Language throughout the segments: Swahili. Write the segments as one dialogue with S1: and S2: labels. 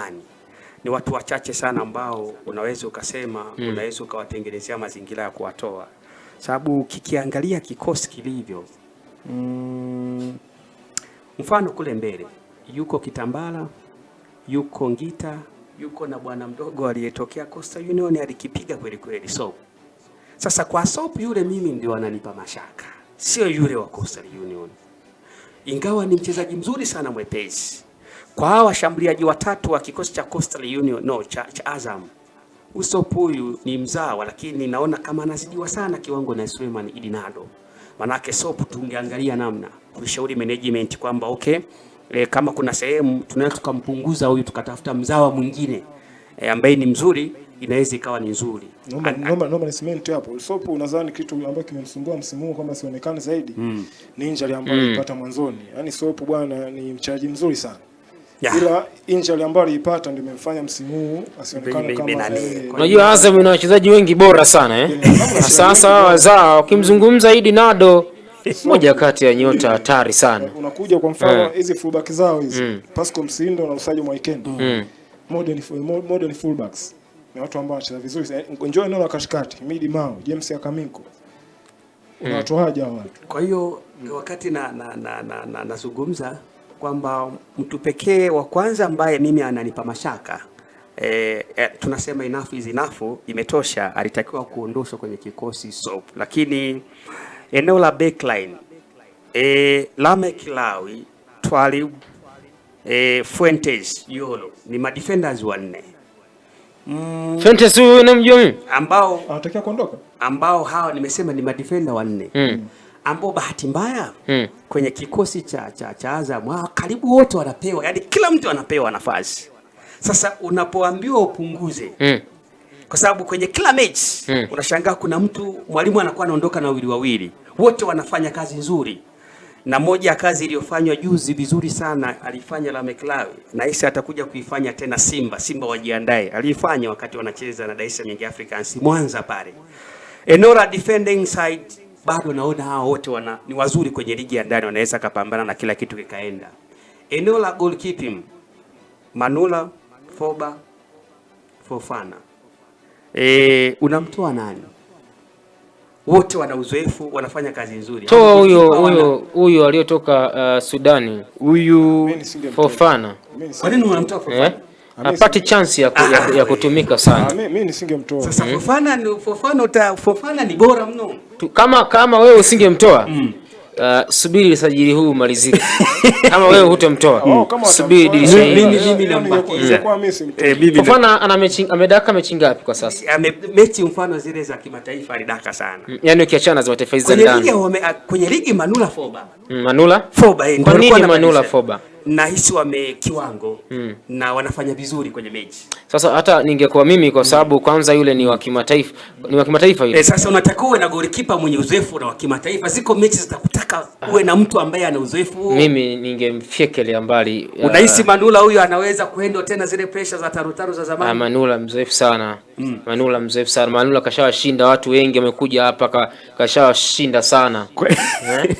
S1: nani? Ni watu wachache sana ambao unaweza ukasema unaweza ukawatengenezea mazingira ya kuwatoa, sababu kikiangalia kikosi kilivyo, mfano kule mbele yuko Kitambala, yuko Ngita, yuko na bwana mdogo aliyetokea Coastal Union alikipiga kweli kweli Sop. Sasa kwa Sop yule mimi ndio ananipa mashaka, sio yule wa Coastal Union, ingawa ni mchezaji mzuri sana mwepesi. Kwa hawa washambuliaji watatu wa kikosi cha Coastal Union, no, cha Azam, Usop huyu ni mzawa, lakini naona kama anazidiwa sana kiwango na Suleiman Idinado. Manake Sop tungeangalia namna kuishauri management kwamba okay, kama kuna sehemu tunaweza tukampunguza huyu tukatafuta mzawa mwingine ambaye ni mzuri, inaweza ikawa ni nzuri.
S2: Naomba nisimenti hapo. Sopo unadhani kitu ambacho kimemsumbua msimu huu kwamba sionekane zaidi ni injury ambayo alipata mwanzoni. Yaani Sopo bwana ni mchezaji mzuri sana. Ila injury ambayo aliipata ndio imemfanya msimu huu asionekane kama
S3: Unajua Azam ina wachezaji wengi bora sana eh. Na sasa wazao ukimzungumza Idi Nado, moja kati ya nyota hatari sana.
S2: Unakuja kwa mfano hizi fullback zao hizi Pascal Msindo na Usajo Mwaikenda. Modern fullbacks ni watu ambao wanacheza vizuri. Njoo eneo la katikati, Midi Mao, James Akaminko. Unawatoaje hawa watu?
S1: Kwa hiyo wakati na nazungumza kwamba mtu pekee wa kwanza ambaye mimi ananipa mashaka tunasema enough is enough, imetosha, alitakiwa kuondoshwa kwenye kikosi Sop, lakini eneo la backline Lameck Lawi, Twalib, Fuentes, Yolo ni madefenders wanne
S3: Fuentes huyu unamjua mimi?
S1: Ambao
S2: Anatakiwa kuondoka?
S1: Ambao hawa nimesema ni madefender wanne ambao bahati mbaya kwenye kikosi cha Azam hawa karibu wote wanapewa, yani kila mtu anapewa nafasi. Sasa unapoambiwa upunguze, kwa sababu kwenye kila mechi unashangaa kuna mtu mwalimu anakuwa anaondoka na wawili wawili, wote wanafanya kazi nzuri, na moja ya kazi iliyofanywa juzi vizuri sana alifanya Lameck Lawi, na hisi atakuja kuifanya tena Simba. Simba wajiandae, aliifanya wakati wanacheza na Dar es Salaam Young Africans Mwanza pale. Eneo la defending side bado naona hao wote ni wazuri kwenye ligi ya ndani, wanaweza kapambana na kila kitu kikaenda. Eneo la goalkeeping Manula, Foba, Fofana, unamtoa nani? Wote wana uzoefu, wanafanya kazi nzuri.
S3: Toa huyo huyo huyo aliyotoka Sudani,
S1: huyu
S2: Mimi nisingemtoa.
S3: Fofana.
S2: Mimi
S1: Kwa nini unamtoa Fofana?
S3: Eh? Apate chance ya kutumika sana.
S2: Mimi nisingemtoa.
S1: Sasa Fofana ni bora mno.
S3: Kama wewe usingemtoa, subiri usajili huu umalizike. Kama wewe hutomtoa,
S2: Wao kama
S3: subiri
S2: watamtoa,
S3: dirisha hili.
S1: Mimi nambakiza.
S2: Ningekuwa mimi simtoi.
S1: Mimi
S3: Fofana ana mechi, amedaka mechi ngapi kwa sasa?
S1: Mechi mfano zile za kimataifa alidaka sana.
S3: Yaani ukiachana za mataifa hizi za
S1: Kwenye ligi
S3: ndani.
S1: kwenye ligi Manula Foba.
S3: Manula?
S1: Foba ndio
S3: Kwa
S1: alikuwa
S3: nini Manula
S1: anabadilisha.
S3: Foba?
S1: Nahisi wame kiwango na wanafanya vizuri kwenye mechi.
S3: Sasa hata ningekuwa mimi, kwa sababu kwanza yule ni wa kimataifa, ni wa kimataifa yule.
S1: Sasa unatakiwa uwe na golikipa mwenye uzoefu na wa kimataifa. Ziko mechi zitakutaka uwe na mtu ambaye ana uzoefu huo.
S3: Mimi ningemfyekelea mbali.
S1: Unahisi Manula huyu anaweza kuhandle tena zile pressure za tarutaru za zamani?
S3: Manula mzoefu sana. Manula mzoefu sana. Manula kashawashinda watu wengi wamekuja hapa kashawashinda sana. Eh?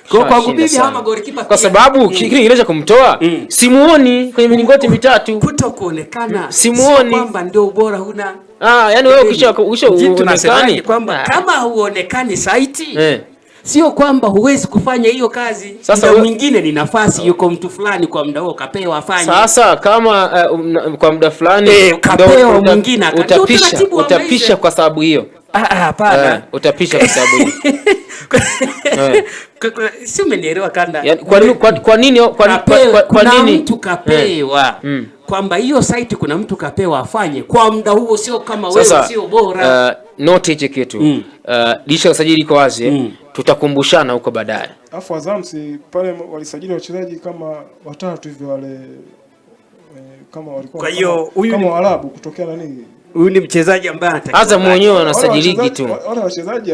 S1: Kwa kwangu
S3: Kashawashinda
S1: mimi
S3: sana.
S1: hawa golikipa
S3: Kwa
S1: pia-
S3: sababu kile kile kumtoa simuoni kwenye milingoti mitatu.
S1: Kuto kuonekana
S3: Simuoni.
S1: sio kwamba ndio ubora huna.
S3: Ah, yani wewe ukisha
S1: Jitu tunasemaje
S3: uonekani
S1: kwamba kama huonekani site sio kwamba huwezi kufanya hiyo kazi.
S3: Sasa
S1: Muda mwingine ni nafasi, yuko mtu fulani kwa muda huo kapewa afanye.
S3: Sasa kama kwa muda fulani
S1: Kapewa
S3: ndio
S1: mwingine ndio utaratibu wa
S3: utapisha
S1: maisha.
S3: kwa sababu hiyo.
S1: Hapana.
S3: Utapisha kwa sababu hiyo.
S1: Si umenielewa kanda?
S3: Yaani, kwa nini kwa, kwa nini kwa, kwa, kwa, kwa
S1: Kuna
S3: nini
S1: mtu kapewa kwamba hiyo site kuna mtu kapewa afanye kwa muda huo, sio kama wewe
S3: Sasa
S1: sio bora.
S3: Note hichi kitu. Dirisha la usajili iko wazi, tutakumbushana huko baadaye.
S2: Alafu Azam si pale walisajili wachezaji kama watatu hivi wale kama walikuwa
S1: Kwa hiyo huyu
S2: kama
S1: ni-
S2: Waarabu kutokea nani?
S1: Huyu ni mchezaji ambaye anatakiwa
S3: Azam wenyewe
S2: Wale
S3: wanasajiligi tu.
S2: Wale wachezaji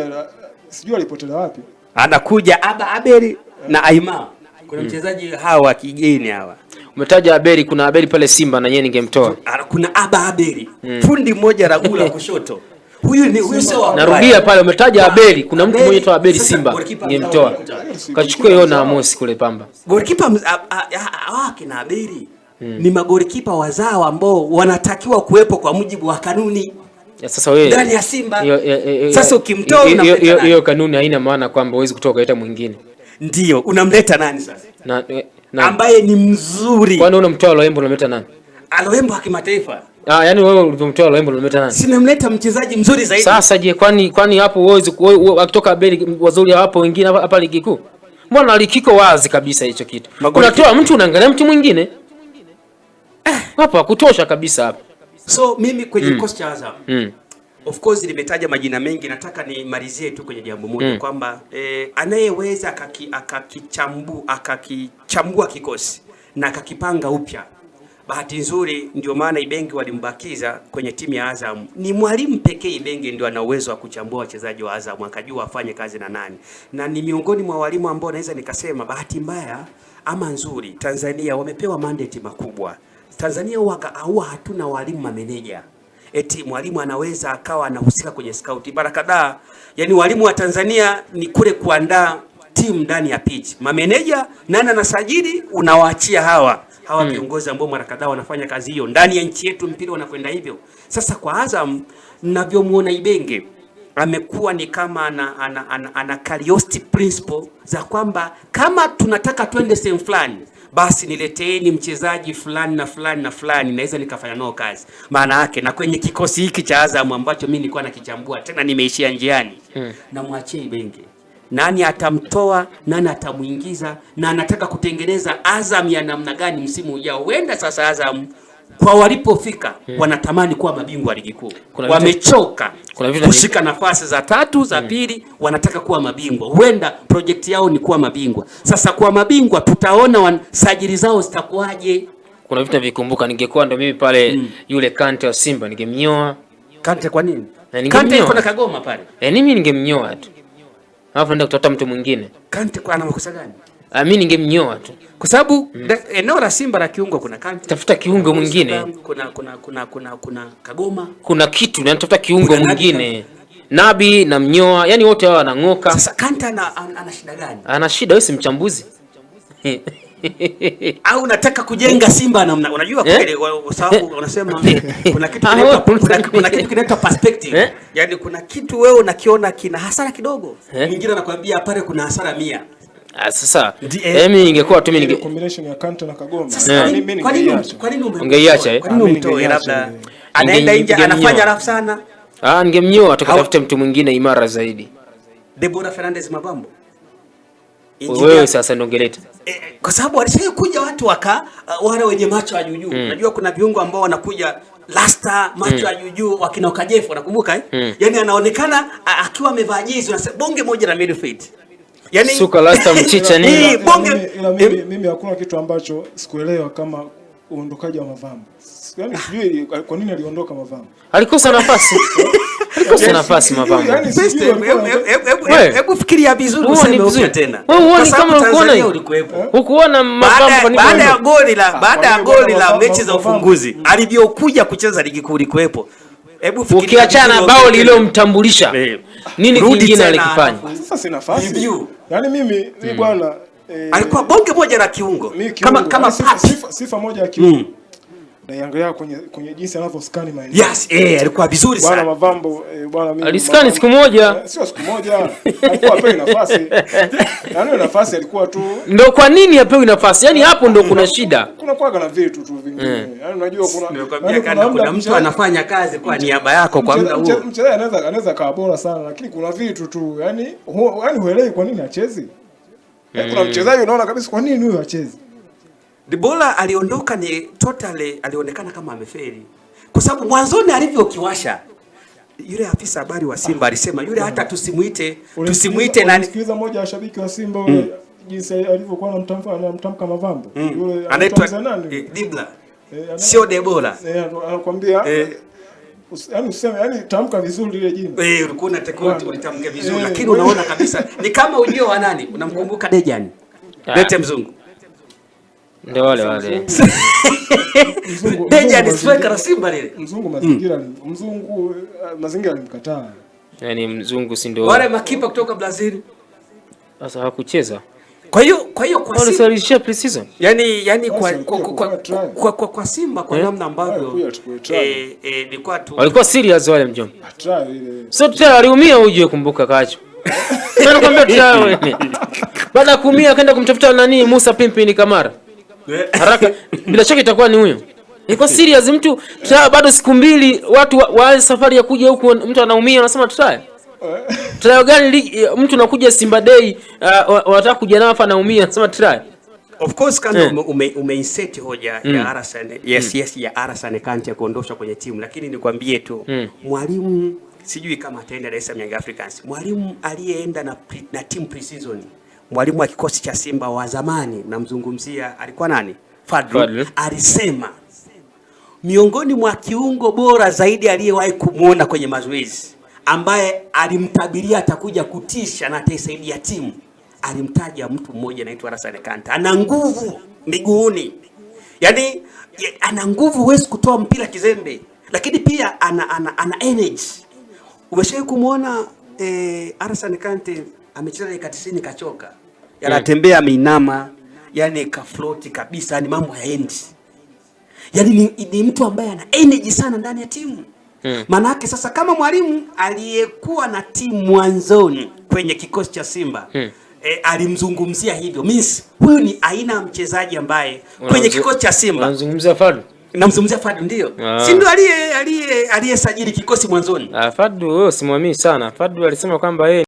S2: sijui walipotelea wapi.
S1: Anakuja Aba Abeli na Aima. Kuna mchezaji hawa wa kigeni hawa.
S3: Umetaja Abeli, kuna Abeli pale Simba na yeye ningemtoa.
S1: Kuna Aba Abeli. Fundi mmoja ragula kushoto. Huyu sio wa
S3: Narudia pale umetaja Abeli, kuna mtu mmoja tu Abeli
S1: Sasa,
S3: Simba
S1: goalkeeper
S3: ningemtoa.
S1: mzao.
S3: Kachukua hiyo na Amos kule Pamba.
S1: Goalkeeper kina Abeli. Ni magolikipa wazawa ambao wanatakiwa kuwepo kwa mujibu wa kanuni.
S3: Ya sasa wewe
S1: ndani ya Simba. Sasa ukimtoa unamleta
S3: hiyo kanuni haina maana kwamba huwezi kutoka ukaleta mwingine.
S1: Ndio, unamleta nani sasa? Na ambaye ni mzuri.
S3: Kwani unamtoa Loembo unamleta nani?
S1: Loembo wa kimataifa.
S3: Ah, yani wewe ulivyomtoa Loembo unamleta nani?
S1: Sinamleta mchezaji mzuri zaidi.
S3: Sasa je, kwani hapo huwezi akitoka Beli wazuri hapo wengine hapa ligi kuu? Mbona likiko wazi kabisa hicho kitu. Unatoa mtu unaangalia mtu mwingine. Hapa kutosha kabisa hapa.
S1: So mimi kwenye kikosi cha Azam of course nimetaja majina mengi, nataka nimalizie tu kwenye jambo moja kwamba anayeweza akakichambua kikosi na akakipanga upya. Bahati nzuri ndio maana Ibenge walimbakiza kwenye timu ya Azam. Ni mwalimu pekee Ibenge ndio ana uwezo wa kuchambua wachezaji wa Azam akajua afanye kazi na nani. Na ni miongoni mwa walimu ambao naweza nikasema bahati mbaya ama nzuri Tanzania wamepewa mandate makubwa. Tanzania huwa hatuna walimu mameneja. Eti mwalimu anaweza akawa anahusika kwenye scout mara kadhaa. Yani walimu wa Tanzania ni kule kuandaa timu ndani ya pitch. Mameneja nani anasajili unawaachia hawa viongozi ambao mara kadhaa wanafanya kazi hiyo ndani ya nchi yetu, mpira unakwenda hivyo. Sasa kwa Azam ninavyomuona Ibenge amekuwa ni kama ana curiosity principle za kwamba kama tunataka twende sehemu fulani basi nileteeni mchezaji fulani na fulani na fulani naweza nikafanya nao kazi. Maana yake na kwenye kikosi hiki cha Azam ambacho mimi nilikuwa nakichambua tena nimeishia njiani. Na mwachie Ibenge. Nani atamtoa, nani atamuingiza, na anataka kutengeneza Azam ya namna gani msimu ujao. Huenda sasa Azam kwa walipofika wanatamani kuwa mabingwa ligi kuu. Wamechoka kushika nafasi za tatu, za pili, wanataka kuwa mabingwa. Huenda project yao ni kuwa mabingwa. Sasa kuwa mabingwa tutaona sajili zao zitakuwaje.
S3: Kuna vitu navikumbuka, ningekuwa ndo mimi pale yule Kante wa Simba ningemnyoa.
S1: Kante kwa nini? Kante yuko na Kagoma pale.
S3: Mimi ningemnyoa tu. Alafu nenda kutafuta mtu mwingine.
S1: Kante kwa ana makosa gani?
S3: Mimi ningemnyoa tu.
S1: Kwa sababu eneo la Simba la kiungo kuna Kante.
S3: Tafuta kiungo mwingine.
S1: Kuna Kagoma.
S3: Kuna kitu na tafuta kiungo mwingine. Nabi na mnyoa, yani wote hao wanang'oka.
S1: Sasa Kante ana shida gani?
S3: Ana shida, wewe si mchambuzi.
S1: Au unataka kujenga Simba namna unajua kweli kwa sababu unasema kuna kitu kinaitwa kuna kitu kinaitwa perspective. Yaani kuna kitu wewe unakiona kina hasara kidogo. Mwingine anakuambia pale kuna hasara 100.
S3: Sasa mimi ningekuwa tu mimi ninge
S2: combination ya Kante na Kagoma.
S1: Mimi kwa nini
S3: ungeiacha?
S1: Kwa nini umtoe? Labda anaenda nje anafanya rafu sana.
S3: Ningemnyoa tukatafute mtu mwingine imara zaidi.
S1: Deborah Fernandez Mabambo.
S3: Wewe sasa ndio ungeleta.
S1: Kwa sababu walishakuja watu waka wale wenye macho ya juu. Unajua kuna viungo ambao wanakuja lasta macho ya juu wakina Okajefu unakumbuka Yaani anaonekana akiwa amevaa jezi unasema bonge moja la midfield.
S3: Yaani suka lasta mchicha nini?
S2: Bonge ila mimi hakuna kitu ambacho sikuelewa kama uondokaji wa Mavambo. Yaani sijui kwa nini aliondoka Mavambo.
S3: Alikosa nafasi. Alikosa nafasi Mavambo.
S1: Hebu fikiria vizuri useme upya tena.
S3: Wewe uone kama unaona
S1: ulikuwepo.
S3: Hukuona Mavambo
S1: baada ya goli la baada ya goli la mechi za ufunguzi alivyokuja kucheza ligi kuu ulikuwepo. Hebu fikiria
S3: ukiachana bao lililomtambulisha. Nini kingine alikifanya?
S2: Sasa si nafasi. Yaani mimi bwana
S1: alikuwa bonge moja la kiungo. Kama
S2: sifa moja ya kiungo. Naiangalia kwenye jinsi anavyoskani maeneo.
S1: Yes, alikuwa vizuri sana.
S2: Bwana Mavambo, bwana mimi
S3: aliskani siku moja.
S2: Sio siku moja. Alikuwa apewi nafasi. Yaani nafasi alikuwa tu.
S3: Ndio kwa nini apewi nafasi? Yaani hapo ndio kuna shida.
S2: Kuna kuaga na vitu tu vingine. Yaani unajua
S1: kuna mtu anafanya kazi kwa niaba yako kwa muda huo.
S2: Mchezaji anaweza kawa bora sana lakini kuna vitu tu. Yaani huelewi kwa nini hachezi. Kuna mchezaji unaona kabisa kwa nini huyu hachezi.
S1: Debola aliondoka ni totally alionekana kama amefeli. Kwa sababu mwanzoni alivyokiwasha yule afisa habari wa Simba alisema yule hata tusimuite nani.
S2: Ulisikiliza mmoja wa shabiki wa Simba yule jinsi alivyokuwa anamtamka Mavambo. Yule
S1: anaitwa Dibla. Sio Debola.
S2: Anakuambia yaani useme yaani tamka vizuri ile jina.
S1: Ulikuwa unatakiwa ulitamke vizuri lakini unaona kabisa ni kama ujio wa nani? Unamkumbuka Dejan. Lete mzungu.
S3: Ndio wale wale.
S1: Deja ni striker la Simba lile.
S2: Mzungu mazingira mzungu mazingira alimkataa.
S3: Yaani mzungu si ndio
S1: wale makipa kutoka Brazil.
S3: Sasa hakucheza.
S1: Kwa hiyo kwa
S3: Simba walishia pre-season.
S1: Yani kwa Simba kwa namna ambavyo ilikuwa tu
S3: walikuwa serious wale mjomba. Sio try aliumia uje kumbuka kacho. Sasa nakwambia try wewe. Baada ya kuumia akaenda kumtafuta nani Musa Pimpini Kamara. Haraka bila shaka itakuwa ni huyo. Ilikuwa serious mtu try bado siku mbili watu waanze safari ya kuja huku mtu anaumia anasema try. Try gani mtu anakuja Simba Day wanataka kuja nao hapa anaumia anasema try.
S1: Of course kama umeinsert hoja ya Arasane. Yes, yes ya Arasane Kante kuondoshwa kwenye timu, lakini nikwambie tu mwalimu sijui kama ataenda Dar es Salaam Young Africans. Mwalimu aliyeenda na timu pre-season, mwalimu wa kikosi cha Simba wa zamani, namzungumzia alikuwa nani? Fadlu. Alisema miongoni mwa kiungo bora zaidi aliyewahi kumuona kwenye mazoezi, ambaye alimtabiria atakuja kutisha na ataisaidia timu, alimtaja mtu mmoja anaitwa Arasane Kante. Ana nguvu miguuni, yani ana nguvu, huwezi kutoa mpira kizembe, lakini pia ana energy. Umeshawahi kumuona Arasane Kante amecheza dakika 90 kachoka, anatembea ameinama, yani kafloti kabisa, yani mambo hayaendi. Yani ni mtu ambaye ana energy sana ndani ya timu. Manake sasa kama mwalimu aliyekuwa na timu mwanzoni kwenye kikosi cha Simba alimzungumzia hivyo, means huyu ni aina ya mchezaji ambaye kwenye kikosi cha Simba.
S3: Unamzungumzia Fadlu?
S1: Namzungumzia Fadlu ndio. Si ndio aliyesajili kikosi mwanzoni?
S3: Fadlu wewe simwamini sana. Fadlu alisema kwamba yeye